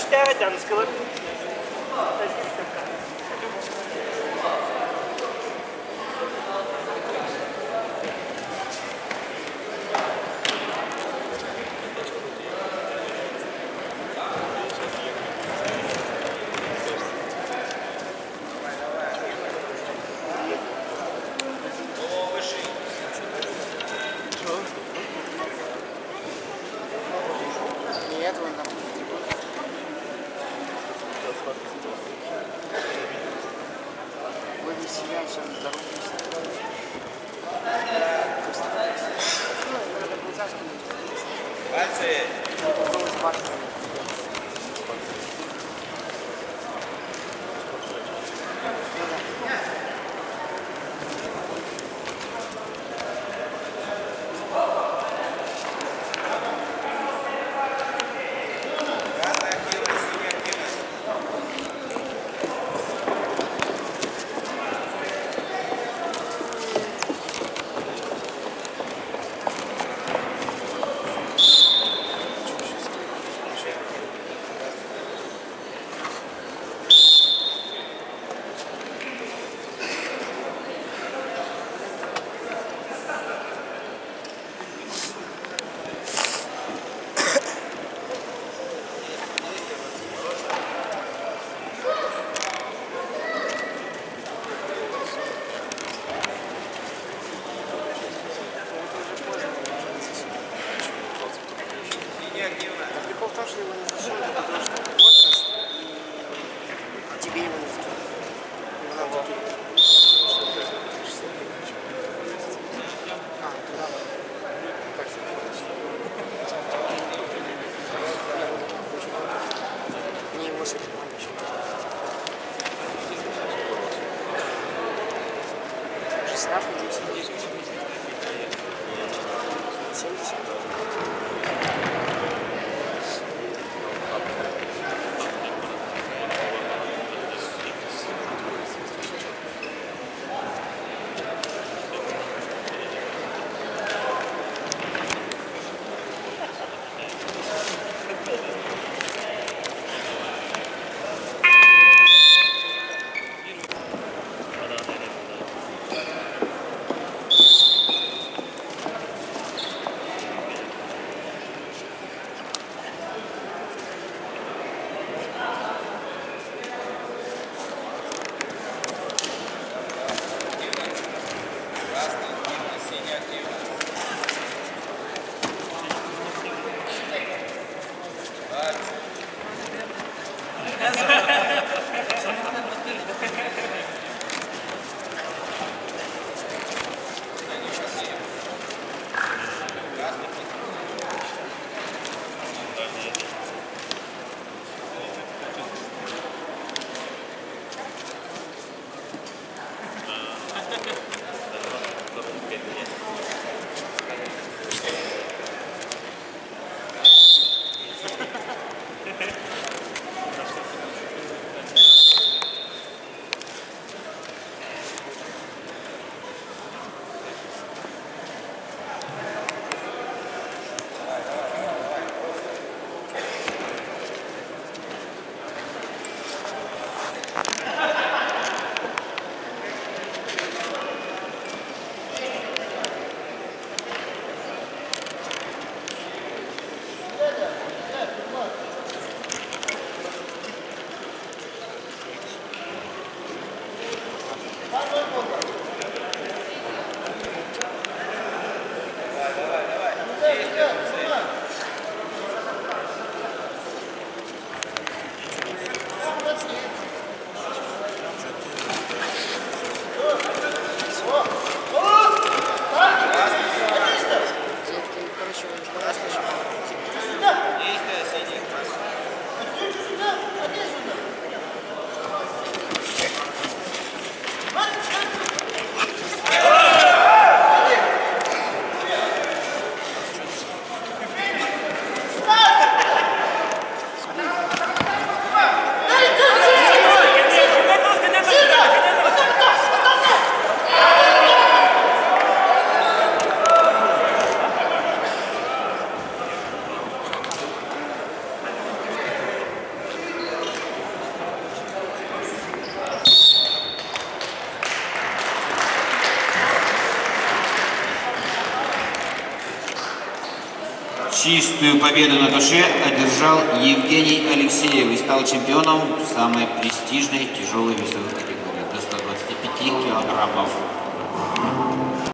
Күүстээх этэ аныскылар. Нет, вон там. Вы веселясь, он здоровался. Ну, надо будет Пальцы. Голос башни. Ну да. Красная активность, синяя активность. Это уже поздно, уже не засунут. Синяя активность. Да прикол в том, что его не засунут, потому что возраст, и тебе его не засунут. Его надо перед. А, туда. Как Не его соревнования еще. 16, 10, 70. Красная активность, синяя активность. Пальцы. Не пассив. Красный пассив. Давай, давай, давай, давай. Давай, давай, давай. Действуй, цель. Ты, короче, его не ждала сначала. Действие, синий. Чистую победу на душе одержал Евгений Алексеев и стал чемпионом самой престижной тяжелой весовой категории до 125 килограммов.